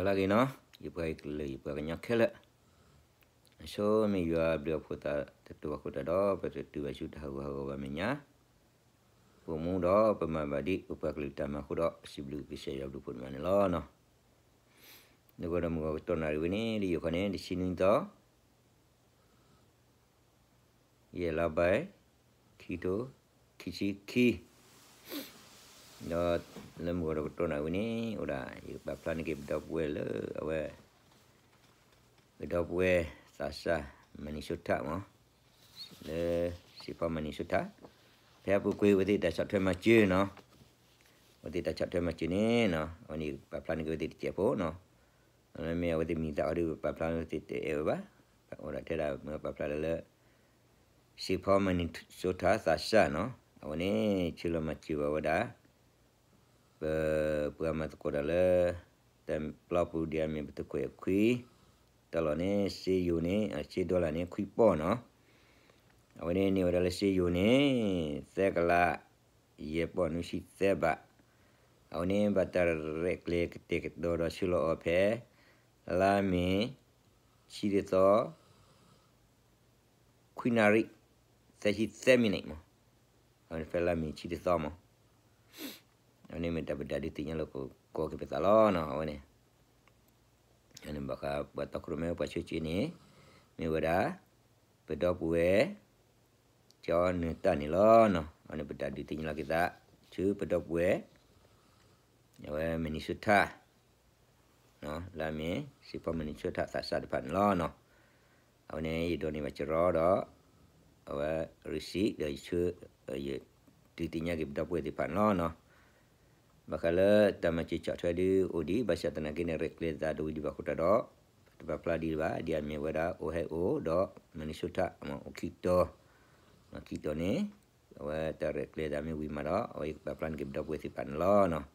လၢအဂ့ၤနီၤ, ယပှၤကလုာ် ယပှၤကညီခဲလၢာ်, အဆိမ့ၢ်ယွၤဘျုးအဖိသတးတတူၢ်ဘၣ်အဃိတၢ်ဒီး ပတတုၤဘၣ်ဆူတၢ်ဟးဂူာ်ဟးဂီၤဘၣ်မဲာ်ညါ, ပအိၣ်မူဒီးပမၤဘၣ်ဒံး ပပှၤကလုာ်တၢ်မၤအဃိဒီး စံးဘျုးကစၢ်ယွၤဘျုးဖှိၣ်တမံၤန့ၣ်လီၤနီၤ. နဂီၢ်ဒီးမုၢ်ဂီၤကတီၢ်နၣ်ရံၣ်ဝဲန့ၣ် လၢယိၤခီန့ၣ် တဆံနွံသီ ယဲၢ်လါဘဲ ခံထိခံဆံခံ, ဒီးလၢမုၢ်ဂီၤဒီးကတီၢ်နၣ်ရံၣ်ဝဲန့ၣ် အိၣ်ဒၣ် ယကပာ်ဖျါန့ၢ်က့ၤပဒီပုၢ်ဝဲၢ်လၢအဝဲ ပဒီပုၢ်ဝဲၢ်သးစၢ် Minnesota မး, လၢ Saint Paul Minnesota, ဖဲအပူၤကွံာ်အဝဲသ့ၣ်တၢ်ဆီၣ်ထွဲမၤစၢၤနီၤ, အဝဲသ့ၣ်တၢ်ဆီၣ်ထွဲမၤစၢၤန့ၣ်နီၤ အဝဲန့ၣ်ပာ်ဖျါန့ၢ်က့ၤအဝဲသ့ၣ်တစဲးဖိနီၤ, မ့မ့ၢ်အဝဲသ့ၣ်မံၤသးအီၤဒီး ပာ်ဖျါန့ၢ်အဝဲသ့ၣ်တအဲၣ်ဝဲဘၣ်, အိၣ်ဒၣ်ထဲဒၣ်မ့ၢ်ပာ်ဖျါလၢလၢ Saint Paul Minnesota သးစၢ်နီၤ, အဝဲန့ၣ် ဆၢလီၤမၤစၢၤဘၣ်ဝဲဒၣ် ပ ပှၤမၤသကိးတၢ်လၢ တၢ်ပျီပူၤဒ်အမ့ၢ်ပတခွဲးခွံ, တၢ်လီၢ်န့ၣ် စ့ယိၤန့ၣ် စ့ဒီလၣ်န့ၣ် ခွံပီၢ်နီၤ, အဝဲန့ၣ်န့ၢ်ဝဲဒၣ်လၢစ့ယိၤန့ၣ် သၢကလး ယဲၢ်ပီၢ်နွံဆံသၢဘး, အဝဲန့ၣ်ဘၣ်တၢ်ရဲၣ်ကျဲၤကတဲာ်ကတီၤဒီးဆှၢလီၤအီၤဖဲ လါမ့ၤ ဆံတသီ ခွံနၣ်ရံၣ် သၢဆံသၢမံးနံးမး, အဝဲန့ၣ်ဖဲလါမ့ၤဆံတသီမး, အဝဲန့ၣ်မ့ၢ်တၢ်ပဒုးသ့ၣ်ညါလၢကကိးက့ၤပသးလီၤနီၤ, အဝဲန့ၣ် အဝဲန့ၣ်ဘၣ်ဃးပှၤတီခိၣ်ရိၣ်မဲပှၤဆှၢစ့န့ၣ် မ့ၢ်ဝဲဒၣ် ပဒီပုၢ်ဝဲၢ် ကၠီနၢၤတၢ်န့ၣ်လီၤနီၤ, အဝဲန့ၣ်ပတၢ်ဒုးသ့ၣ်ညါလီၤက့ၤသး ဆူပဒီပုၢ်ဝဲၢ် အဝဲ Minnesota လၢအမ့ၢ် Saint Paul Minnesota သးစၢ်တဖၣ်န့ၣ်လီၤနီၤ, အဝဲန့ၣ် ယဒိးန့ၢ်ဘၣ်စရီဒီး အဝဲ receipt ဒီးယဆၢ ယဒုးသ့ၣ်ညါက့ၤပဒီပုၢ်ဝဲၢ်သ့ၣ်တဖၣ်န့ၣ်လီၤနီၤ, ဘၣ်ဃးလၢတၢ်မၤစၢၤဆီၣ်ထွဲဒုးအိၣ်ဒံး ဘၣ်ဆၣ်သနာ်က့န့ၣ် ရဲၣ်ကျဲၤသးတဝံၤဒံးဘၣ်အဃိတၢ်ဒီး ပတပာ်ဖျါဒံးဘၣ် ဒ်အမ့ၢ်ဝဲဒၣ် Ohio ဒီး Minnesota မ့ၢ်အိၣ်ခံတီၤ, ခံတီၤန့ၣ် အဝဲတၢ်ရဲၣ်ကျဲၤသးမ့ၢ်ဝံၤမးဒီး အဝဲယကပာ်ဖျါန့ၢ်က့ၤပဒီပုၢ်ဝဲၢ်သ့ၣ်တဖၣ်န့ၣ်လီၤနီၤ,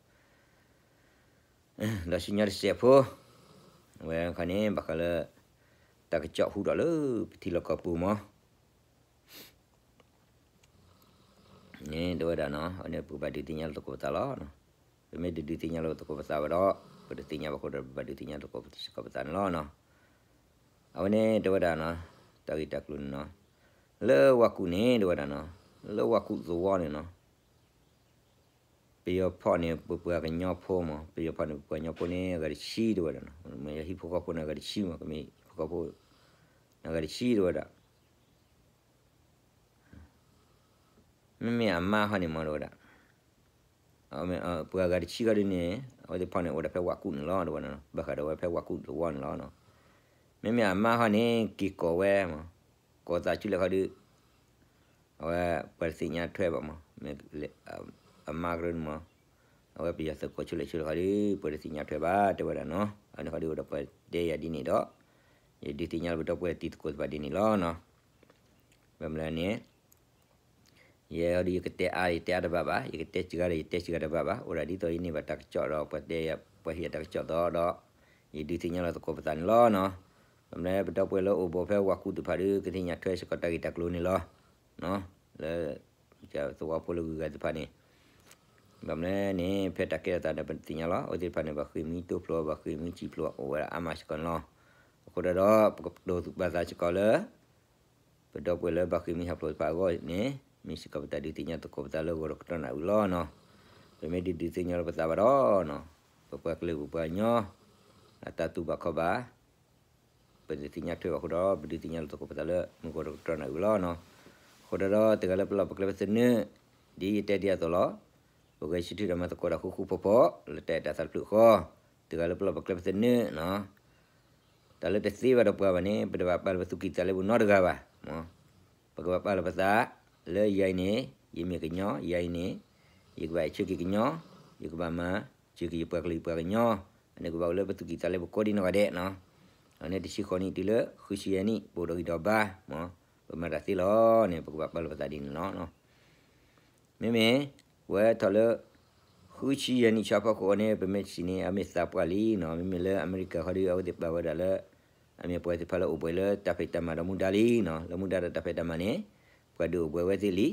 ဒီးဆူညါတစဲးဖိ အဝဲခါန့ၣ် ဘၣ်ဃးလၢ တၢ်ကစီၣ်ဟူထီၣ်လၢပထံလီၢ်ကီၢ်ပူၤမး န့ၣ် တဲဝဲဒၣ်နီၤ, အဝဲန့ၣ်ပကဘၣ်ဒုးသ့ၣ်ညါလၢသကိးပသးလီၤ. ပမ့ၢ်တဒုးသ့ၣ်ညါလၢသကိးပသးဘၣ်ဒီး ပတသ့ၣ်ညါဘၣ်အဃိဒီး ပဘၣ်ဒုးသ့ၣ်ညါလၢသကိးပသးန့ၣ်လီၤနီၤ. အဝဲန့ၣ်တဲဝဲဒၣ်နီၤ, တၢ်ဂ့ၢ်တၢ်ကျိၤန့ၣ်နီၤ, လၢဝၤကူၣ်န့ၣ် တဲဝဲဒၣ်နီၤ, လၢဝၤကူၣ်သဝီန့ၣ်နီၤ ပယီၤဖီၣ်န့ၢ်ပပှၤကညီဖိမး, ပယီၤဖီၣ်န့ၢ်ပပှၤကညီဖိန့ၣ် အဂၤတဆံတဲဝဲဒၣ်နီၤ, မ့ၢ်ဟံၣ်ဖိဃီဖိန့ၣ် အဂၤတဆံမး, ကမ့ၢ်ဟံၣ်ဖိဃီဖိ အဂၤတဆံတဲဝဲဒၣ် မ့မ့ၢ်အမါဟီန့ၣ်မးတဲဝဲဒၣ်, ပှၤဂၤတဆံဃီဒုန့ၣ် အဝဲသ့ၣ်ဖီၣ်န့ၢ်အိၣ်ဒၣ်ဖဲဝၤကူၣ်န့ၣ်လီၤ တဲဝဲဒၣ်, ဘၣ်ဃးဒီးဝဲဖဲဝၤကူၣ်သဝီန့ၣ်လီၤ. မ့မ့ၢ်အမါဟီန့ၣ် က့ၤကိးဝဲမး, ကိးသးဆူလဲၣ်ဃီဒု အဝဲပှၤတသ့ၣ်ညါထွဲဘၣ်မး, အမါကရၢန့ၣ်မး, အဝဲပယီၤသုးကိးဆူလဲၣ်ဆူလဲၣ်ဃီဒု ပှၤတသ့ၣ်ညါထွဲဘၣ် တဲဝဲဒၣ်နီၤ. အန့ၣ်ဃီဒုအိၣ်ဒီးပှၤတဲယၤဒ်န့ၣ်ဒီး ယဒုးသ့ၣ်ညါလၢပဒီပုၢ်ဝဲၢ်တံၤသကိးတဖၣ်ဒ်န့ၣ်လီၤနီၤ. ဘၣ်မနုၤလဲၣ်န့ၣ် ယဲဒု ယကတဲအါ ယတဲအါတဘၣ်ဘၣ်, ယကတဲစှၤဒီး ယတဲစှၤတဘၣ်ဘၣ်, အိၣ်ဒၣ်ဒ်သိးယန့ၢ်ဘၣ်တၢ်ကစီၣ်ဒီး ပှၤတဲယၤ ပှၤဟ့ၣ်ယၤတၢ်ကစီၣ်သိးဒီး ယဒုးသ့ၣ်ညါလၢသကိးပသးန့ၣ်လီၤနီၤ. ဘၣ်မနုၤလဲၣ် ပဒီပုၢ်ဝဲၢ်လၢအိၣ်ဘူးဖဲဝၤကူၣ်သ့ၣ်တဖၣ်ဒီး ကသ့ၣ်ညါထွဲစ့ၢ်ကီးတၢ်ဂ့ၢ်တၢ်ကျိၤန့ၣ်လီၤ. လၢ သဝီဖိလၢဂုၤဂၤသ့ၣ်တဖၣ်န့ၣ် ဘၣ်မနုၤလဲၣ်န့ၣ် ဖဲတၢ်ကဲထီၣ်သးဒီးပသ့ၣ်ညါလီၤ. အဝဲသ့ၣ်တဖၣ်န့ၣ် ဘၣ်ဃ့ၢ်မှံတိဖျိ ဘၣ်ဃ့ၢ်မှံစံၣ်ဖျိအိၣ်ဝဲဒၣ်အါမးစ့ၢ်ကီးန့ၣ်လီၤ. အဃိဒီး ပကတိၤဘၣ်သးစ့ၢ်ကီးလၢ ပဒီပုၢ်ဝဲၢ်လၢဘၣ်ဃ့ၢ်မှံဟးဖျိးတဖၣ်အဂီၢ်န့ၣ် မ့ၢ်စ့ၢ်ကီးပတၢ်ဒုးသ့ၣ်ညါသကိးပသးလၢဂီၤဒီးကတီၢ်နၣ်ဝံၤလီၤနီၤ. ပမ့ၢ်ဒုးဒုးသ့ၣ်ညါလၢပသးဘၣ်ဒီး ပပှၤကလုာ်ပပှၤကညီ အတၢ်တူၢ်ဘၣ်ခီၣ်ဘၣ် ပတသ့ၣ်ညါထွဲဘၣ်အဃိဒီး ပဒုးသ့ၣ်ညါလၢသကိးပသးလၢမုၢ်ဂီၤဒီးကတီၢ်နၣ်ဝံၤလီၤနီၤ. အဃိဒီး တဂၤလၢပလီၢ်ပကျဲပသနၢၣ် ဒ်ယတဲဒ်အသိးလီၤ. ပဂဲၤဆၢထၢၣ်ဒီးမၤသကိးတၢ်ဃူဃူဖိးဖိး လၢတၢ်အဲၣ်တၢ်သးတဖျၢၣ်ဃီ, တဂၤလၢပလီၢ်ပကျဲပသနၢၣ်နီၤ. တၢ်လၢတသ့ဘၣ်ဒီးပှၤဘၣ်န့ၣ် ပတဘၣ်ပာ်လၢပသူၣ်ကံၢ်သးလဲပူၤနီတဂၤဘၣ်. ပကဘၣ်ပာ်လီၤပသး လၢယၤအံၤန့ၣ် ယမ့ၢ်ကညီ, ယၤအံၤန့ၣ် ယကဘၣ်ဆၢက့ၤကညီ, ယကဘၣ်မၤစၢၤက့ၤယပှၤကလုာ်ယပှၤကညီ, အန့ၣ်ကဘၣ်အိၣ်လၢပသူၣ်ကံၢ်သးလဲပူၤကိးဒံနီၢ်ဂၤဒဲးနီၤ. အန့ၣ်တဆံဃိးနံၣ်တုၤလၢဃုဆံယဲၢ်နံၣ် ပအိၣ်ဒီးဂံၢ်ဒီးဘါ, ပမၤတၢ်သ့လီၤန့ၣ် ပကဘၣ်ပာ်လီၤပသးဒ်န့ၣ်လီၤ. မ့မ့ၢ် ဝဲထီၣ်လၢ ဃုဆံယဲၢ်နံၣ်ဆၢဖီခိၣ်အီၤန့ၣ် ပမ့ၢ်စံးန့ၣ် အမ့ၢ်သးပှၢ်လံနီၤ. မ့မ့ၢ်လၢအမဲရကၤဃီဒီး အဝဲသ့ၣ်ပာ်ဝဲဒၣ်လၢ အမ့ၢ်ပှၤသ့ၣ်တဖၣ်လၢအိၣ်ဘှံးလၢတၢ်ဖံးတၢ်မၤဒီးမူဒါလံနီၤ. လၢမူဒါဒီးတၢ်ဖံးတၢ်မၤန့ၣ် ပှၤဒုးအိၣ်ဘှံးဝဲသ့လံ.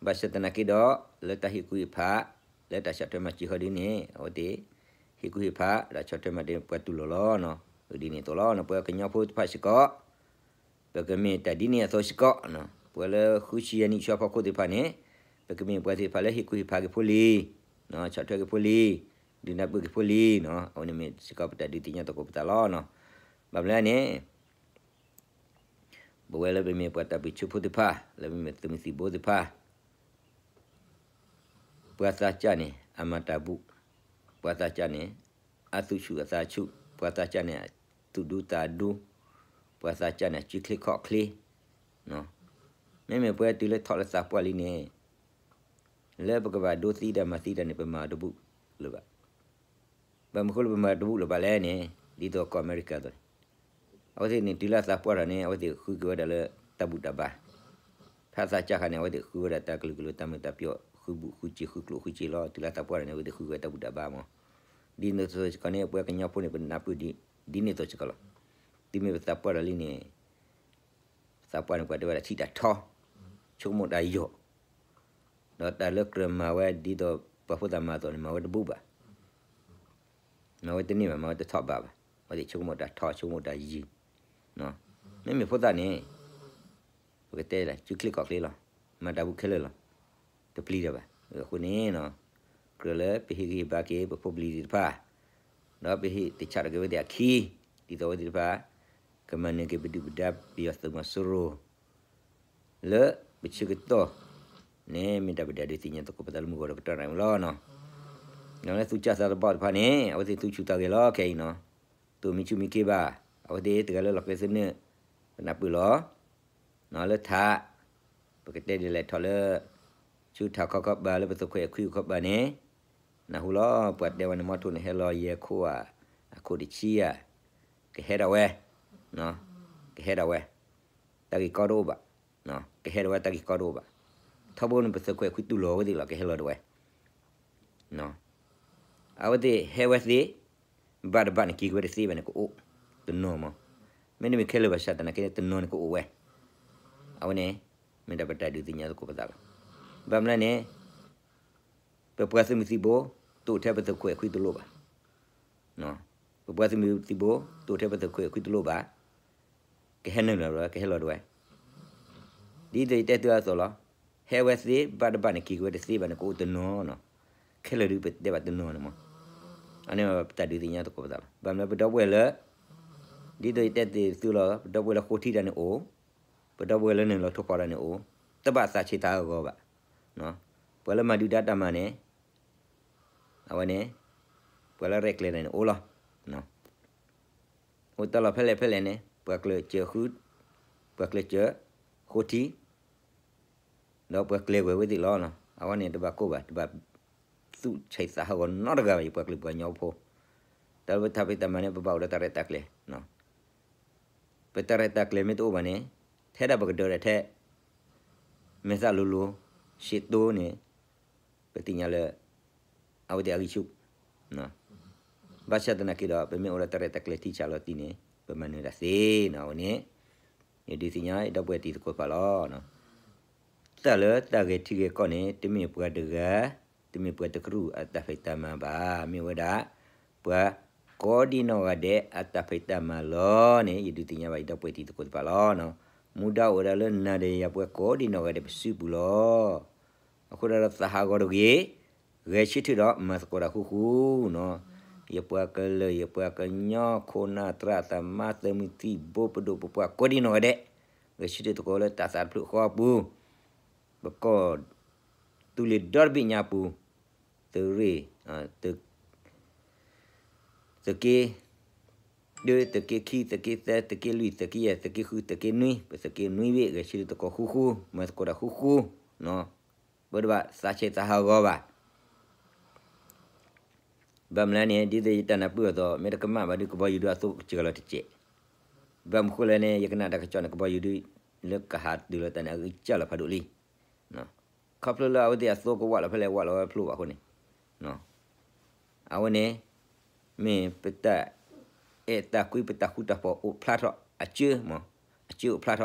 ဘၣ်ဆၣ်သနာ်က့ဒီး လၢတၢ်ဟ့ၣ်ကူၣ်ဟ့ၣ်ဖး လၢတၢ်ဆီၣ်ထွဲမၤစၢၤဃီဒုန့ၣ် အဝဲသ့ၣ် ဟ့ၣ်ကူၣ်ဟ့ၣ်ဖး ဒီးဆီၣ်ထွဲမၤဒၢပှၤတူၢ်လိာ်လီၤနီၤ. ဒ်န့ၣ်အသိးလီၤနီၤ ပှၤကညီဖိတဖၣ်စ့ၢ်ကီး ပကမ့ၢ်တၢ်ဒ်န့ၣ်အသိးစ့ၢ်ကီးနီၤ. ပှၤလၢဃုဆံယဲၢ်နံၣ်ဆူဖီခိၣ်သ့ၣ်တဖၣ်န့ၣ် ပကမ့ၢ်ပှၤသ့ၣ်တဖၣ်လၢဟ့ၣ်ကူၣ်ဟ့ၣ်ဖးက့ၤဖိလံ, ဆီၣ်ထွဲက့ၤဖိလံ, ဒုးနၢ်ပၢၢ်က့ၤဖိလံနီၤ. အဝဲန့ၣ်မ့ၢ်စ့ၢ်ကီးပတၢ်ဒုးသ့ၣ်ညါသကိးပသးလီၤနီၤ. ဘၣ်မနုၤလဲၣ်န့ၣ် ပဝဲလၢပမ့ၢ်ပှၤတၢ်ပၢၢ်ဆၢဖိသ့ၣ်တဖၣ် လၢပမ့ၢ်သုးမုၢ်သံၣ်ဘိသ့ၣ်တဖၣ် ပှၤသးစၢ်န့ၣ် အမၤတၢ်ဘူၣ်, ပှၤသးစၢ်န့ၣ် အသူၣ်ဆူၣ်အသးဆူၣ်, ပှၤသးစၢ်န့ၣ် သူၣ်ဒူသးဒူ, ပှၤသးစၢ်န့ၣ် စုချ့ခီၣ်ချ့, မ့မ့ၢ်ပှၤတုၤလၢထီၣ်လၢသးပှၢ်လံန့ၣ် လၢပကဘၣ်ဒိသံတၢ်မၤသံတၢ်န့ၣ် ပမၤတဘူၣ်လၢၤဘၣ်. ဘၣ်မနုၤဃိလၢပမၤတဘူၣ်လၢၤဘၣ်လဲၣ်န့ၣ် ဒ်သိးကီၢ်အမဲရကၤအသိးန့ၣ် အဝဲသ့ၣ်န့ၣ် တုၤလၢအသးပှၢ်ထီၣ်န့ၣ် အဝဲသ့ၣ်ဃုက့ၤဝဲဒၣ်လၢတၢ်ဘူၣ်တၢ်ဘါ, ဖဲအသးစၢ်အခါန့ၣ် အဝဲသ့ၣ်ဃုဝဲဒၣ်တၢ်ကလုာ်ကလုာ်တၢ်မုာ်တၢ်ပျီၣ် ဃုဘူၣ်ဃုစ့ၤဃုကျိၣ်ဃုစ့ၤလီၤ. တုၤလၢအသးပှၢ်ထီၣ်န့ၣ် အဝဲသ့ၣ်ဃုက့ၤဝဲတၢ်ဘူၣ်တၢ်ဘါမး, ဒ်န့ၣ်အသိးစ့ၢ်ကီးန့ၣ် ပှၤကညီဖိန့ၣ် ပနၢ်ပၢၢ်ဒ်န့ၣ်အသိးစ့ၢ်ကီးလီၤ. တုၤမ့ၢ်ပသးပှၢ်ထီၣ်လံန့ၣ် သးပှၢ်န့ၣ် ပှၤတဲဝဲဒၣ်ထံၣ်တၢ်ထီ, ဆိကမိၣ်တၢ်ယီၢ်, ဒီးတၢ်လၢကြၢးမၤဝဲဒ်သိးပှၤဖိသၣ်မၤအသိးန့ၣ် မၤဝဲတဘူၣ်ဘၣ်, မၤဝဲတန့ၢ်ဘၣ်, မၤဝဲတထီၣ်ဘးဘၣ်, အဝဲသ့ၣ်ဆိကမိၣ်တၢ်ထီ ဆိကမိၣ်တၢ်ယံၤ, မ့မ့ၢ်ဖိသၣ်န့ၣ် ပကတဲဒၣ် စုချ့ခီၣ်ချ့လီၤ, မၤတၢ်ဘူၣ်ခဲလၢာ်လီၤ, တပျံၤတၢ်ဘၣ်. အဃိန့ၣ် ကြၢးလၢပဟ့ၣ်ဂံၢ်ဟ့ၣ်ဘါက့ၤပဖိပလံၤသ့ၣ်တဖၣ်, ဒီးပဟ့ၣ်သဆၣ်ထီၣ်က့ၤဝဲသ့ၣ်အခံ, ဒ်သိးအဝဲသ့ၣ်တဖၣ် ကမၤနၢၤက့ၤပဒုၣ်ပဒါပယီၤသုးမီၤစိရိၤ လၢပဆၢကတီၢ်န့ၣ် မ့ၢ်တၢ်ပဒုးသ့ၣ်ညါသကိးပသးလၢမုၢ်ဂီၤဒီးကတီၢ်နၣ်ရံၣ်လီၤနီၤ. ဒီးလၢသူၣ်စၢ်သးတဘီၣ်တဖၣ်န့ၣ် အဝဲသ့ၣ်သူၣ်ဆူၣ်သးဂဲၤလီၤခဲအံၤနီၤ, တမံၤဆူၣ်မံၤခံဘၣ်, အဝဲသ့ၣ်တဂၤလၢလီၢ်ကျဲသနၢၣ် ပနၢ်ပၢၢ်လီၤ. လၢထး ပကတဲဒ်လဲၣ်ထီၣ်လၢ ဆူထးခီခီပၤလၢပသုးခွဲးခွံခီပၤန့ၣ်, နၢ်ဟူလီၤ ပှၤတဲဝဲန့ၣ် မီထိၣ်န့ၣ်ဟဲလီၤယဲၢ်ခိၣ်ဧါ, အခိၣ်တဆံဧါ, ကဟဲဒၣ်ဝဲ, ကဟဲဒၣ်ဝဲ, တၢ်ဂ့ၢ်ကီတအိၣ်ဘၣ်, ကဟဲဒၣ်ဝဲတၢ်ဂ့ၢ်ကီတအိၣ်ဘၣ်. ထီဘိန့ၣ် ပသုးခွဲးခွံတူၢ်လိာ်ဝဲသ့ၣ်လီၤ ကဟဲလီၤဒၣ်ဝဲ အဝဲသ့ၣ်ဟဲဝဲသ့, ဘၣ်တဘၣ်န့ၣ် က့ၤက့ၤဝဲတသ့ဘၣ်န့ၣ် ကအိၣ်တနီၤမး. မ့တမ့ၢ်ခဲလၢာ်ဘၣ်ဆၣ်သနာ်က့န့ၣ် တနီၤန့ၣ်ကအိၣ်ဝဲ. အဝဲန့ၣ် မ့ၢ်ဒၣ်ပတၢ်ဒုးသ့ၣ်ညါသကိးပသးလီၤ. ဘၣ်မနုၤလဲၣ်န့ၣ် ပပှၤသုးမုၢ်သံၣ်ဘိ တအိၣ်ထဲပသုးခွဲးခွံတလိၣ်ဘၣ်. ပပှၤသုးမုၢ်သံၣ်ဘိ တအိၣ်ထဲပသုးခွဲးခွံတလိၣ်ဘၣ်. ကဟဲနုာ်လီၤဒၣ်ဝဲ ကဟဲလီၤဒၣ်ဝဲ. ဒ်သိးယတဲသုအသိးလီၤ. ဟဲဝဲသ့ ဘၣ်တဘၣ်န့ၣ် က့ၤက့ၤဝဲတသ့ဘၣ်န့ၣ် ကအိၣ်တနီၤနီၤ. ခဲလၢာ်ဒုးပတဲဘၣ်တနီၤန့ၣ်မး. အန့ၣ်ပတၢ်ဒုးသ့ၣ်ညါသကိးပသးလီၤ. ဘၣ်မနုၤပဒီပုၢ်ဝဲၢ်လၢ ဒ်သိးယတဲသုလီၤ ပဒီပုၢ်ဝဲၢ်လၢဃိထံတၢ်န့ၣ်အိၣ်, ပဒီပုၢ်ဝဲၢ်လၢနုာ်လီၤထိၣ်ဖီတၢ်န့ၣ်အိၣ်, တဘၣ်သးဆံးသးဟးဂီၤဘၣ်. ပှၤလၢမၤဒုၣ်ဒါတၢ်မၤန့ၣ် အဝဲန့ၣ် ပှၤလၢရဲၣ်ကျဲၤတၢ်န့ၣ်အိၣ်လီၤ. အိၣ်တၢ်လီၢ်ဖဲလဲၣ်ဖဲလဲၣ်န့ၣ် ပှၤကျဲးစၢးဃု, ပှၤကျဲးစၢးဃိထံ, ဒီးပှၤကျဲးဝဲသ့ၣ်လီၤ. အဝဲန့ၣ်တဘၣ်ကိၢ်ဘၣ်, တဘၣ်သူၣ်ဆံးသးဟးဂီၤနီတဂၤဘၣ် ယပှၤကလုာ်ပှၤကညီဖိ. တၢ်လၢပတၢ်ဖံးတၢ်မၤန့ၣ် ပဘၣ်အိၣ်ဒီးတၢ်ရဲၣ်တၢ်ကျဲၤ ပတၢ်ရဲၣ်တၢ်ကျဲၤမ့ၢ်တအိၣ်ဘၣ်န့ၣ် ထဲဒၣ်ပကဒၢးဒၣ်ထဲ မဲာ်သၣ်လိၤလိၤ ရှ့တိၢ်န့ၣ် ပသ့ၣ်ညါလၢ အဝဲသ့ၣ်အဂံၢ်ဆူၣ်. ဘၣ်ဆၣ်သနာ်က့ဒီး ပမ့ၢ်အိၣ်ဒီးတၢ်ရဲၣ်တၢ်ကျဲၤထံဆးလီၤတံၢ်န့ၣ် ပမၤနၢၤတၢ်သ့နီၤ. အဝဲန့ၣ် ယဒုးသ့ၣ်ညါ ယဒီပုၢ်ဝဲၢ်တံၤသကိးတဖၣ်လီၤ. တၢ်လၢတၢ်ဂဲၤထံဂဲၤကီၢ်န့ၣ် တမ့ၢ်ပှၤတဂၤ တမ့ၢ်ပှၤတကရူၢ်အတၢ်ဖံးတၢ်မၤဘၣ်. မ့ၢ်ဝဲဒၣ် ပှၤကိးဒံနီၢ်ဂၤဒဲးအတၢ်ဖံးတၢ်မၤလီၤန့ၣ် ယဒုးသ့ၣ်ညါဘၣ်ယဒီပုၢ်ဝဲၢ်တံၤသကိးတဖၣ်လီၤ. မူဒါအိၣ်ဝဲဒၣ်လၢနၤဒီးယၤပှၤကိးဒံနီၢ်ဂၤဒဲးပစုပူၤလီၤ. အဃိဒီးသးဟးဂီၤတဂ့ၤ, ဂဲၤဆၢထၢၣ်ဒီးမၤသကိးတၢ်ဃူဃူနီၤ. ယပှၤကလုာ် ယပှၤကညီ ခိၣ်နၢ်သရၣ်သမါ သုးမုၢ်သံၣ်ဘိ ပဒိၣ်ပပှၢ်ကိးဒံနီၢ်ဂၤဒဲး, ဂဲၤဆၢထၢၣ်သကိးလၢတၢ်သးတဖျၢၣ်ဃီအပူၤ ပကီၢ် သူလ့ၤဒီတဘ့ၣ်ညါပူၤ, သုးရ့ၣ်, သုးက့, ဒုးသုးက့ခံ သုးက့သၢ သုးက့လွံၢ် သုးက့ယဲၢ် သုးက့ဃု သုးက့နွံ ပသုးက့နွံဘ့ၣ် ဂဲၤဆၢထၢၣ်သကိးဃူဃူ မၤသကိးတၢ်ဃူဃူ, ပတဘၣ်သးဆံးသးဟးဂီၤဘၣ်. ဘၣ်မနုၤလဲၣ်န့ၣ် ဒ်သိးယတၢ်နၢ်ပၢၢ်အသိး မ့ၢ်တကမၣ်ဘၣ်ဒုး ကဘီယူၤဒုးအသိကစၢ်လီၤတစဲး. ဘၣ်မနုၤဃိလဲၣ်န့ၣ် ယကနၣ်တၢ်ကစီၣ်န့ၣ် ကဘီယူၤဒုး လၢကဟးတုၤလီၤတၢ်န့ၣ် အဂံၢ်စၢ်လီၤဖးဒိၣ်လံ. ခီဖျိလၢအဝဲသ့ၣ်အသိကဝၣ်လီၤဖဲလဲၣ် ဝၣ်လီၤဝဲဖျိဘၣ်အဃိန့ၣ်, အဝဲန့ၣ် မ့ၢ်ပတၢ်အဲၣ်တၢ်ကွံ ပတၢ်ဃူတၢ်ဖိးအိၣ်ဖျါထီၣ် အစၢ, အစၢအိၣ်ဖျါထီၣ်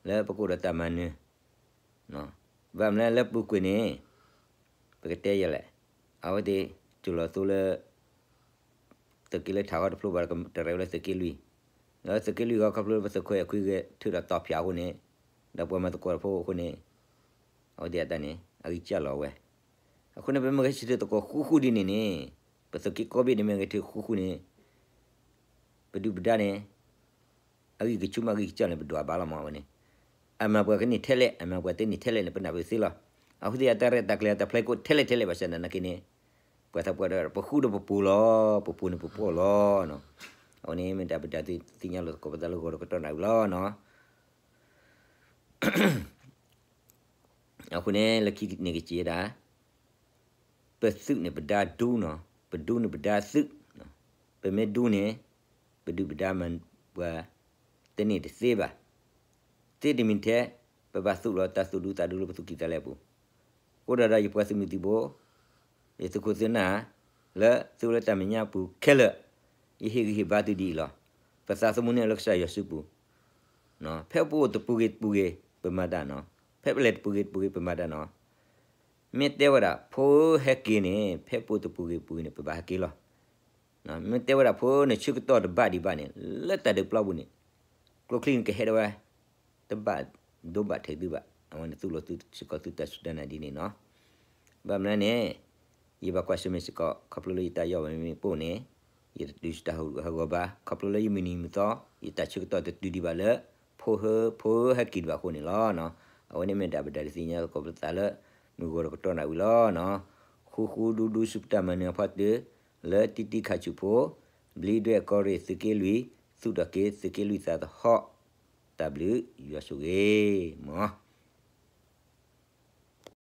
လၢပကအိၣ်ဒီးတၢ်မၤနၢၤ. ဘၣ်မနုၤလၢပူၤကွံာ်န့ၣ် ပကတဲယဲလဲၣ်, အဝဲသ့ၣ်တုၤလီၤသိလၢ သုးက့လၢထးခီတဖျိဘၣ် တရဲၣ်ဝဲလၢသုးက့လွံၢ်, ဒီးသုးက့လွံၢ်ဂီၢ်ခီဖျိလၢပသုးခွဲးအခွံဂဲၤထုးဒီးတီၤဖၠးအဃိန့ၣ်, ဒီးပှၤမၤသကိးဖိအဃိန့ၣ်, အဝဲသ့ၣ်အတၢ်န့ၣ် အဂံၢ်စၢ်လီၤဝဲ, အဃိန့ၣ် ပမ့ၢ်ဂဲၤဆၢထၢၣ်သကိးဃူဃူဒ်န့ၣ်န့ၣ်, ပသုးက့ကိးဘ့ၣ်န့ၣ်မ့ၢ်ဂဲၤဆၢထၢၣ်ဃူဃူန့ၣ်, ပဒုၣ်ပဒါန့ၣ် အဂံၢ်ကဆူၣ်မးအဂံၢ်ကစၢ်န့ၣ် ပဒွးဘၣ်လီၤမးဝဲန့ၣ်, အမၤပှၤကန့ၢ်ထဲလဲၣ် အမၤပှၤတန့ၢ်ထဲလဲၣ်န့ၣ် ပနၢ်ပၢၢ်သ့လီၤ, အဃိသ့ၣ်အတၢ်ရဲၣ်တၢ်ကျဲၤအတၢ်ဖျဲးကိးထဲလဲၣ်ထဲလဲၣ်ဘၣ်ဆၣ်သနာ်က့န့ၣ်, ပှၤသးပှၢ်ဒီးပဃူဒီးပပူၤလီၤ, ပပူၤန့ၣ်ပပူၤလီၤ, အဝဲန့ၣ်မ့ၢ်တၢ်ပဒုးသ့ၣ်ညါလိာ်သကိးပသးလၢဂီၤဒီးကတီၢ်နၣ်ဝံၤလီၤနီၤ. အဃိန့ၣ် လၢခံန့ၣ်ကစ့ဒၣ်, ပသုးန့ၣ်ပဒါဒူနီၤ, ပဒူန့ၣ်ပဒါသုး, ပမ့ၢ်ဒူန့ၣ်, ပဒုၣ်ပဒါမၤပှၤတန့ၢ်တသ့ဘၣ်, သ့တမံၤထဲ, ပဘၣ်သူၣ်လီၤတၢ်သူၣ်ဒူသးဒူလၢပသူၣ်ကံၢ်သးလဲအပူၤ, အဃိဒီးယပှၤသုးမုၢ်သံၣ်ဘိ ယသုးခိၣ်သုးနၢ်, လၢသုးလၢတၢ်မဲာ်ညါအပူၤခဲလၢာ်, ယဟ့ၣ်ဂံၢ်ဟ့ၣ်ဘါသုဒ်အံၤလီၤ, ပသးသမူန့ၣ်လၢကစၢ်ယွၤစုပူၤ, ဖဲပအိၣ်တပူၤဂ့ၤတပူၤဂ့ၤ ပမၤတၢ်နီၤ, ဖဲပလဲၤတပူၤဂ့ၤတပူၤဂ့ၤ ပမၤတၢ်နီၤ, မ့ၢ်တဲဝဲဒၣ် ဖိဧၢဟဲက့ၤန့ၣ် ဖဲပအိၣ်တပူၤဂ့ၤတပူၤဂ့ၤန့ၣ် ပဘၣ်ဟဲက့ၤလီၤ, မ့ၢ်တဲဝဲဒၣ် ဖိဧၢနဆၢကတီၢ်တဘၣ်ဒံးဘၣ်န့ၣ် လၢတၢ်ဒုးပျီပူၤန့ၣ်, ကျိချံန့ၣ်ကဟဲဒၣ်ဝဲ တဘၣ်ဒိဘၣ်ထံးသုဘၣ်, အဝဲန့ၣ်သူၣ်လီၤသုစ့ၢ်ကီးသုတၢ်စူၢ်တၢ်နာ်ဒ်န့ၣ်နီၤ. ဘၣ်မနုၤန့ၣ်, ယဘၣ်ကွၢ်ဆၢၣ်မဲာ်စ့ၢ်ကီး ခီဖျိလၢယတၢ်ယီၣ်ဘၣ်မ့ၢ်ပိၢ်န့ၣ်, ယတတုၤတၢ်ဟးဂီၤဘၣ်, ခီဖျိလၢယမုၢ်နံၤမုၢ်သီ, ယတၢ်ဆၢကတီၢ်တတုၤဒံးဘၣ်လၢ ဖိဧၢ ဖိဧၢဟဲက့ၤဒံးဘၣ်အဃိန့ၣ်လီၤ. အဝဲန့ၣ်မ့ၢ်တၢ်ပဒုးသ့ၣ်ညါသကိးပသးလၢ မုၢ်ဂီၤဒီးကတီၢ်နၣ်ဝံၤလီၤနီၤ. ဃူဃူဒူဒူဆူပတၢ်မၤနၢၤအဖီတၢၢ်, လၢတံတံခါဆူၣ်ဖိ, ဘျံးဒွဲၣ်ကီၢ်ရ့ၣ်သုးက့လွံၢ်, သူၣ်ထီၣ်က့ၤသုးက့လွံၢ်သးသဟီၣ်, တၢ်ဘျုးယွၤဆိၣ်ဂ့ၤမး.